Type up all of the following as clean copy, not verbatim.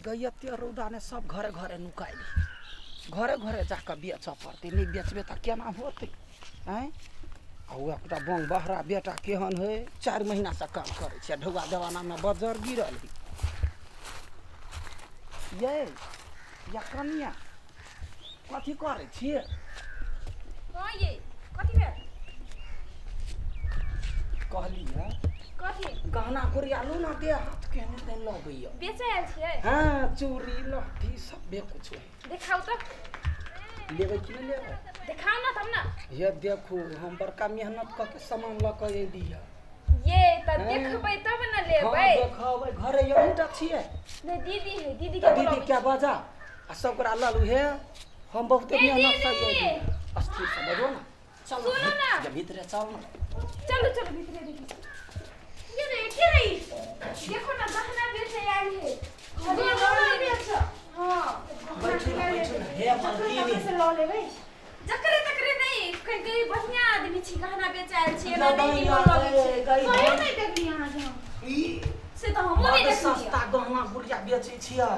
गई एते रौदा ने सब घरे घरे नुकाइल घरे घरे जाकऽ बेचऽ पड़तै नहि बेचबै तऽ केना होतै आँय आ ओ एकटा बङ बहरा बेटा केहन हइ 4 महीनासँ काम करै छै ढौआ जमानामे बज्जर गिरल हइ यै या कनिया कथी करै छियै हँ ये कथी भेल कहलियै कथी गहना गुड़िया लू ना देह हाथ के नहि नहि लगैया बेचै आयल छियै हाँ चूड़ी लहठी सब कुछ है देखाउ तऽ लेबै कि नहि लेबै देखाउ ना तब ना ये देखू हम बड़का मेहनत कऽ के सामान लऽ कऽ अयली है ये तऽ हाँ। देखबै तब ना हाँ लेबै देखबै घरे यही छियै नहि दीदी है दीदी के तऽ दीदी बोलाबै क्या बजा आ सब गोरा लऽ लू हे हम बहुते ए, मेहनत से दीदी! अयली स्थिर से बजो ना चल सुनू ना। जब भीतरे चल ना चलो चलो भीतरे देखी ये रे के रही देखो ना गहना बेचे आयल है गहना बेच हां बैठू ना बैठू ना हे मलकिनी से लऽ लेबै जकरे तकरे नहीं कहीं कहीं बढ़िया आदमी छी गहना बेचे आयल छी एना नहीं निमन लगै छै कहियो नहि देखली अहाँके हम ई से तऽ हमहूँ नहि बड देखलियै सस्ता गहना गुड़िया बेचै छियै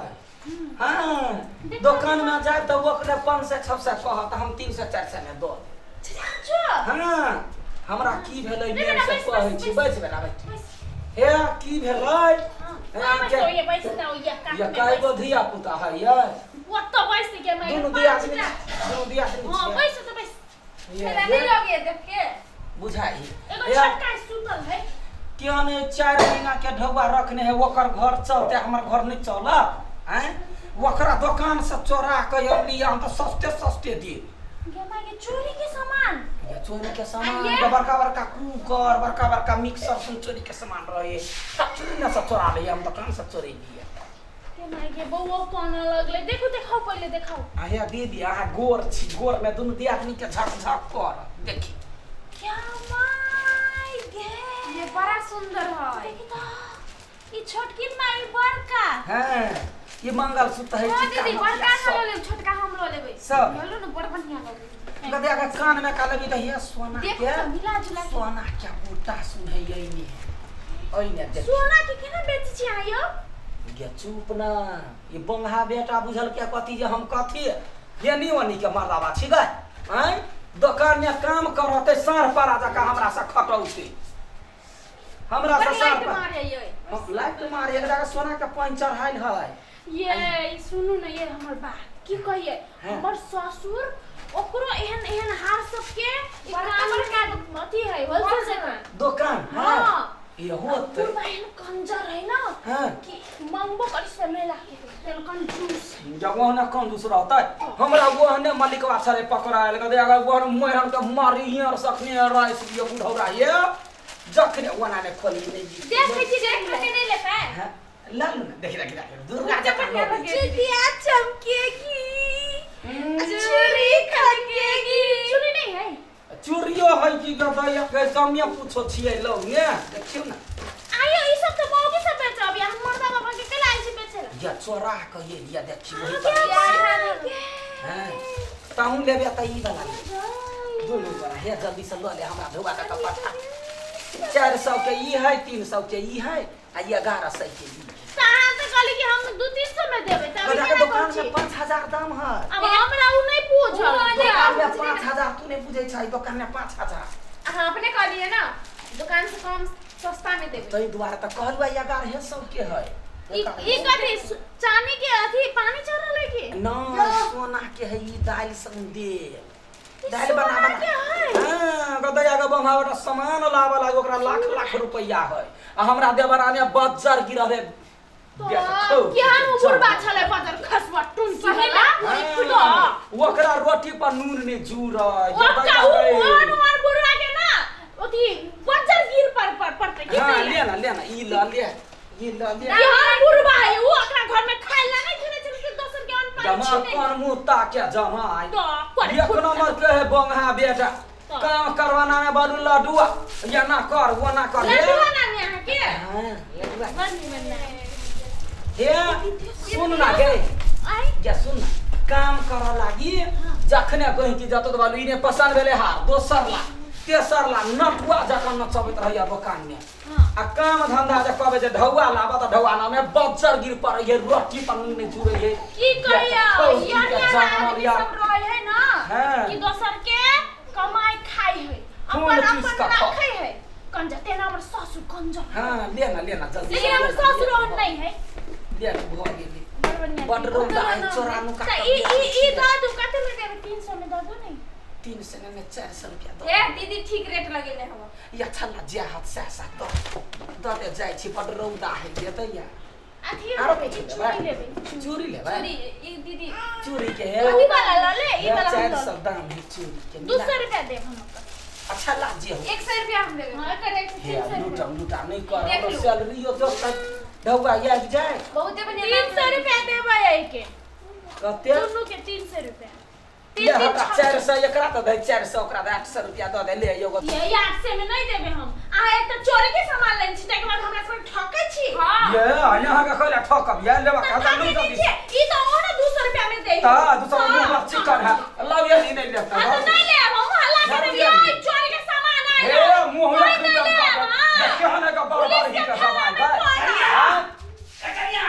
हाँ दोकान में जाए तो ओकरे 500 600 कहत हम 300 400 में दऽ देब। हाँ हमरा की भेलै नहि मेन बेटा, से बैस, कहै बैस, छी बैस। बैस बेटा बैठ हे की भेलै बैस ये बैस ना ये कात ये में कय गो बैस। धिया पुता है ये ओतऽ बैस के मैं दुनू पाँच दियादनी टा। दुनू दियादनी हाँ छियै बैस तऽ बैस ये छेला ये नहीं लगे देख के बुझाइ एगो हे छोटका सुतल है क्यों नहीं 4 महीना के ढौआ रखने है ओकर घर चलते हमर घर नहीं चलत आँय ओकरा दोकान से चोरा के अनली हम तो सस्ते सस्ते दिए गे माय गे चोरी के सामान ये चोरी के सामान ये? के बड़का बड़का कुकर बड़का बड़का मिक्सर सुन चोरी के सामान रहे सब चोरी न सब चोरा लिए हम दोकान से चोरी लिए गे माय गे बौआ कानऽ लगलै देखू देखाउ पहिले देखाउ आहे दीदी अहाँ गोर छी गोर में दुनू दियादनी के झक झक कर देखी क्या माय गे ये बड़ा सुंदर है देखी तऽ ई छोटकी माय बड़का हाँ ये मंगलसूत्र है हाँ टीका दीदी नथिया बड़का सब। हम लऽ लेब छोटका हम लऽ लेबै सब। लऽ लू ने बड़ बढ़िया लगै गदे के कान में का लेबी तऽ हे सोना देखू के तऽ मिला जुला के सोना के बूटा सुन है यही ओहिने देख सोना के केना बेचै छी अहाँ यौ गे चुप ना ई बंगहा बेटा बुझल के कथी जे हम कथी एनी ओनी के मर्दाबा छी गए आँय दोकान में काम करते साँढ़ पारा जकाँ हमरा से खटौते हमरा से बड़ साँढ़ लाइट पारा मारे ये हम लाइट मारे एकरा के सोना के पानि चढ़ायल है ये सुनू ने ये हमर बात की कहिए हाँ। हमर ससुर ओकरो एहन एहन हार सबके बड़का कान बड़का अथी है होलसेल दुकान दोकान है हाँ ये होत बुढ़बा एहन कंजर है ना हाँ कि मंगबो करी से नहीं लागे तेल कंजूस जब ओहने कंजूस रहतै हमरा ओहने मलिकवा छलै पकड़ायल गदे अगर ओहन मोहन के मारी हियर सखने राइस दिए बुढ़ौरा ये जखने ओना ने खोली नहीं जी देखै छी देख के नहीं लेता है हाँ, ला लू ना देख देख देख दुर्गा बच्चा बढ़िया लगे। चुटिया चमकेगी चूड़ी खनकेगी चूड़ी नहीं है चूड़ियो है कि गदे के समय पूछो छियै लौ ने देखियौ ना आयो ई सब तो मौगी सब बेचब अभी हम मर्दा बाबा के केला आइ छी बेचे ला या चोरा के ये लिया देखी वही पर हाँ ताहू लेबे त ई वाला ले दुनू वाला हे जल्दी से लऽ ले हमरा धोबा के कपड़ा 400 के ई है 300 के ई है आ 1100 के ई तऽ अहाँ तऽ कहली कि हम 200-300 में देबै तऽ अभी गदहा के केना दोकान कहै में छी 5000 दाम है अब हमरा उ नहि पूछल उ नहि दोकान में 5000 तू नहीं बुझै छै दोकान में 5000 अहाँ अपने कहलिए ना दुकान से कम सस्ता में देबै ताहि दुआरे तऽ कहलहुँ 1100 के है ई ई कथी चानी के अथी पानी चढ़ल है की न सोना के है ई दालि संग देल दालि बना सोना बना के है? हाँ गदैया के बम्हावटा सामान लाबऽ लागे ओकरा लाख लाख रुपैआ है आ हमरा देवराने बज्जर गिरल है केहन उ बुढ़बा छलै बजर खसबा टुनकी सही वाला में हाँ, ओकरा रोटी पर नून नहि जुड़ै ओका उ ओहन ओहन बुढ़बा के ना अथी बजर गिर पर पर पड़तै की हाँ नहि ले ना ले ना ई ल ले ई ल ले केहन बुढ़बा है उ ओकरा घर में खाइ ला नहि खेने छलै कि दोसर के अन्न पानि जमा छीनै कोन मुँह ताके जमा तऽ करे एक नंबर के है बंगहा बेटा तऽ। काम करवाना में बड़ू लडुआ या ना कर वो ना कर हे लड्डुआ नाम है अहाँके हाँ, लडुआ बड़ निमन नाम हे सुन ना गे आइ या सुन ना काम करऽ लागी जखने कहीं कि जतो बालू इने पसंद भेले हार दोसर ला तेसर ला नटुआ जकाँ नचबैत रहैया दोकान में आ काम धंधा जे कहबै जे ढौआ लाबऽ तऽ ढौआ नामे बज्जर गिर पड़ै है रोटी पर नून नहि चूरै है की कहिया ठौकी के यार यार जानवर आदमी यार। सब रहै है ना हाँ। कि दोसर के कमाई खाई है खून अपन चूस अपन कऽ खाओ। राखै है कंजर तेना हमर ससुर कंजर है। हाँ ले ना ले ना जल्दी लेकिन हमर ससुर ओहन नहीं है ले ना भऽ गेलै बड़ बढ़िया बड रौदा है चोरा नुका तऽ ई ई ई दऽ दू कते में देबै 300 में दऽ दू नहीं 300 में 400 रुपया दऽ ए दीदी ठीक रेट लगेने हवा या छल्ला जे हाथ सएह सएह दऽ दऽ दे जाइ छी बड रौदा है देतै या अथी आरो लेबै, किछु ई लेबै? चूड़ी लेबै चूड़ी लेबै चूड़ी ई दीदी चूड़ी के अथी वाला लऽ ले ई वाला हम चारि लऽ सौ दाम है चूड़ी के दू सौ रुपया देब हम ओकर अच्छा ला जे हो 100 रुपया हम देबै हाँ एकर रेट हे तीन सौ रुपया लूटम लूटा नहीं कर देख हमरो लू। सैलरियो जब तक ढौआ आबि जाए बहुते बढ़िया 300 रुपया देबै एहिके कते दुनू के 300 रुपया ले हमरा 400 एकरा तऽ दे 400 ओकरा दे 800 रुपया दऽ दे ले एगो ये 800 में नहीं देबै हम अहाँ एक तऽ चोरी के सामान लेने छी ताहिके बाद हमरा सब ठकै छी हां ये यहाँ के कहला ठकब ये लेबा तऽ का ठकै लूट नहि दी छियै ई तऽ ओहो ने 200 रुपया में दै ता 200 में मुँह चिकन है लाव ये नहीं लेता हाँ तऽ नहीं लेब हम हल्ला ना करब लेब। ये चोरी के सामान आयल हे मुँह कोई रख नहीं दम लेब, हाँ। देखियो ना का बड़ पुलिस बड़ ही के का थाना सामान में भाई पड़ल। हां कन्या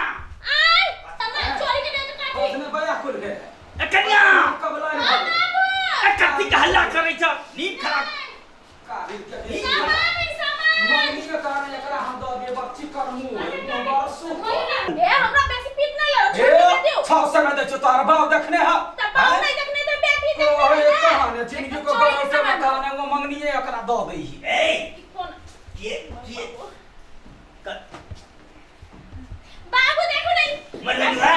आय तब ना चोरी के दे तऽ काटी ओतने बया खुल गए ए कन्या कब लाइन ए कथी के हल्ला करै छ नींद खराब काबिल के सामान है, सामान मम्मी के कारण एकरा हम दऽ दिए बड़ चिकन मुँह है मुँह बड़ सुख ए हमरा बेसी पीट नहीं लड़ हे छोड़ के दियो 600 में दै छियौ तोहर बाप देखने ह तब बाप नहीं देखने तो बेटी ओ देखने हे ना। कहाने जिंदगी को चोरी के गलौटे में सामान। कहाने वो मंगनिए एकरा दऽ दै ही ए कोन के के बाबू देखो नहीं मर लड़ुआ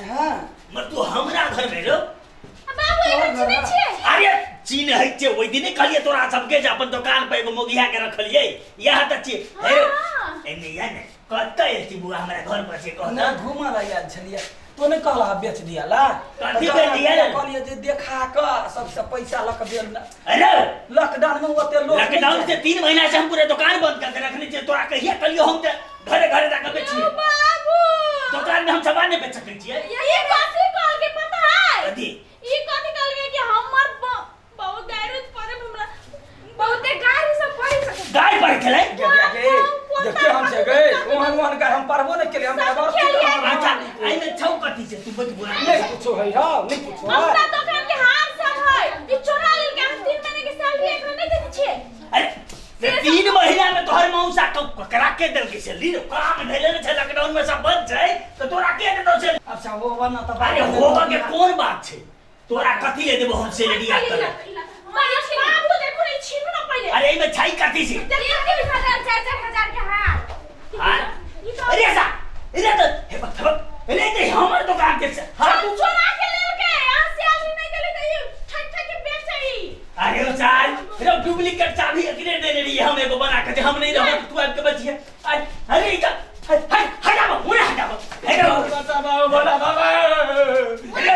हां मर तू हमरा घर में रो बाबू तोहर एकर घर चिन्है है? छियै अरे चिन्ह है छै ओहि दिने कहलियै तोरा सबके जे अपन दोकान पर एगो मोगिया के रखलियै इएह तऽ छी हे हाँ। एने या ने कतऽ एल छी बुआ हमरा घर पर से कह ना घूमऽ ला आयल छलियै तो नहीं कहला बेच दिया ला कथी बेच दिया रे? कहलियै जे देखा कऽ सबसे पैसा लऽ कऽ बेल अरे लॉकडाउन में ओते लोग नहीं लॉकडाउन छै। से 3 महीना से हम पूरे दुकान बंद करके रखने छियै तोरा कहिया कहलियो हम जे घरे घरे जाके बेचिए बाबू दुकान में हम सामान नहीं बेच सकै छियै ये कथी कहलकै पता है कथी ई कथी कहलकै कि हमर बहुत दारू पड़े हमरा बहुते गाड़ी सब पड़ी सके गाय पर खेलै गे गे देखिए हम से गए ओहन ओहन गाय हम पढ़बो नहीं केलियै हम सब बड़ खेलियै। अच्छा एहिमे छौ कथी छै तू बच बुआ नहीं कुछो है हां नहीं कुछो है हमरा दुकान के हार सब है ई चोरा लेलकै हम 3 महीने के सैलरी एकरा नहीं देने छियै अरे से 3 महीना में तोहर मौसा ककरा के देलकै से ली काम भेले ने छै लॉकडाउन में सब बंद छै तऽ तोरा के देतौ से अच्छा वो बना तऽ अरे होबा के कोन बात छै तोरा कथी ले देबो हम सैलरी आ कर बाबू देखो नहीं छीनू ना पहिले अरे एहिमे छै कथी छै 3 हजार 4 4 हजार के हार हाँ? अरे सा अरे तो हे बा, हे बा, अरे ते हमर दुकान के छै हाँ हम चोरा के लेलकै अहाँ सैलरी नहीं देले तऽ ई ठक ठक के बेचै अरे ओ साल रे डुप्लीकेट चाबी एकरे देने रहिए हम एगो बना के जे हम नहीं रहब तू आबि के बचिए अरे ई का हट हटाबो मुरे हटाबो हटाबो बाबा बोला बाबा अरे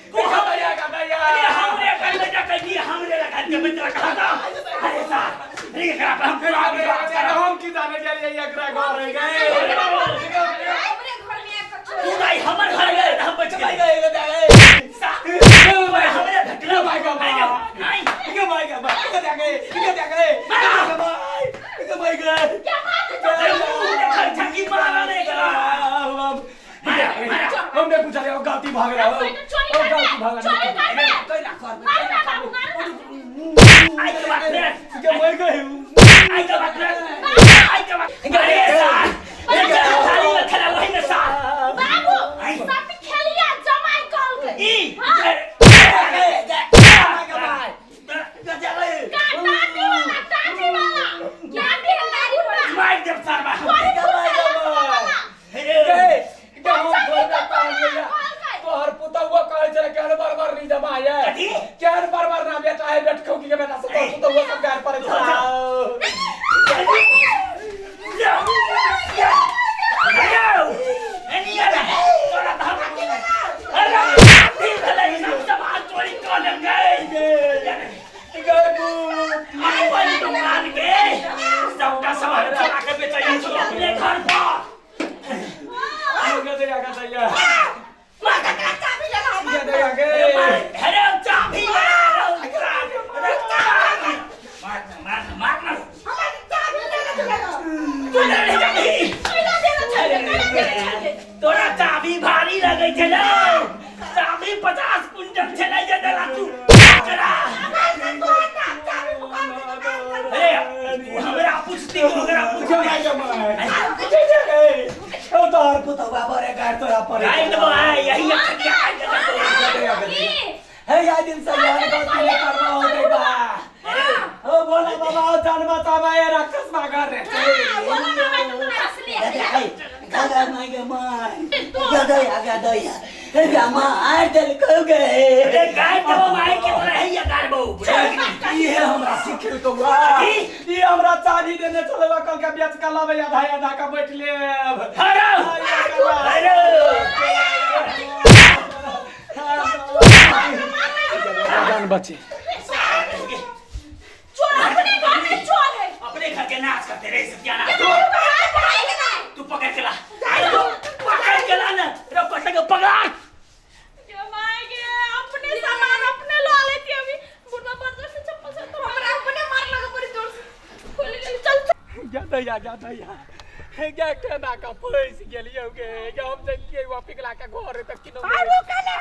अरे हमरे कर बेटा कह दिए हमरे लगा के बेटा कहा था अरे साल अरे एकरा पर हम पूरा विश्वास करब हम की जाने गेलियै एकरा घर गए हमरे घर में आबि कऽ तू चोरी भाई हमर घर गए हम बच गए हमरे भेटलो भाई का भाई। नहीं अरे मुंह देखल छकी मारा नहीं करा हमने पूछा रे गलती भाग रहा कोई तो चोरी कर गलती भाग चोरी कर बे कैला कर मार ना बाबू मार ना आई के बात रे के मर गए आई के बात रे आई के बात अरे साल अरे थाली में खेला वही में साल बाबू आई। सब खेलिया जमाई कहलकै ई हाँ। का टाटी वाला टाटी वाला टाटी वाला मार देब सार बा कोई वाला अरे तोहर पुतौआ कहै छलै केहन बार बार नहीं जमा है कथी? केहन बार बार ना बेटा है बेटखौ की बेटा से तोहर पुतौआ सब गार पड़ै छलै ले। दै छलै चाभी 50 क्विंटल छलै जे देला तू करा। अरे तू हमरा पूछती ओकरा पूछ। ओ तोहर पुतौआ बड़े गाड़ तोरा पड़े गाइड देबो आइ यही अखनिया गाइड देबो। हे या दिन से यार गलती नहीं करना हो गई बा। ओ बोला बाबा ओ जान बचावा ये राक्षस मागर रे। बोला बाबा तो असली है। दादा my गे my गदया गदया हे मार दल को गए। अरे गाइड देबो माई के तोरा हैया गाड़ बो। ये हमरा सिखल को बा। ये हमरा चाबी देने चलवा कल के बेच के लावे आधा आधा का बैठ लेब। हरो हरो जान बचे। चोर अपने घर में चोर है। अपने घर के नाच करते रहे सत्यानाश। तू तू पकड़ के ला, तू पकड़ के ला ना रे पकड़ के पकड़। ये my गे अपने सामान अपने ला लेती अभी बुढ़वा बर्दर से चप्पल से तो हमरा अपने मार लगा पड़ी जोर से खोल ले चल। जा दैया जा दैया हे गे केना का फंस गेलियो गे। गे हम जनितियै वा पिघला के घर तक किनो। आरो कले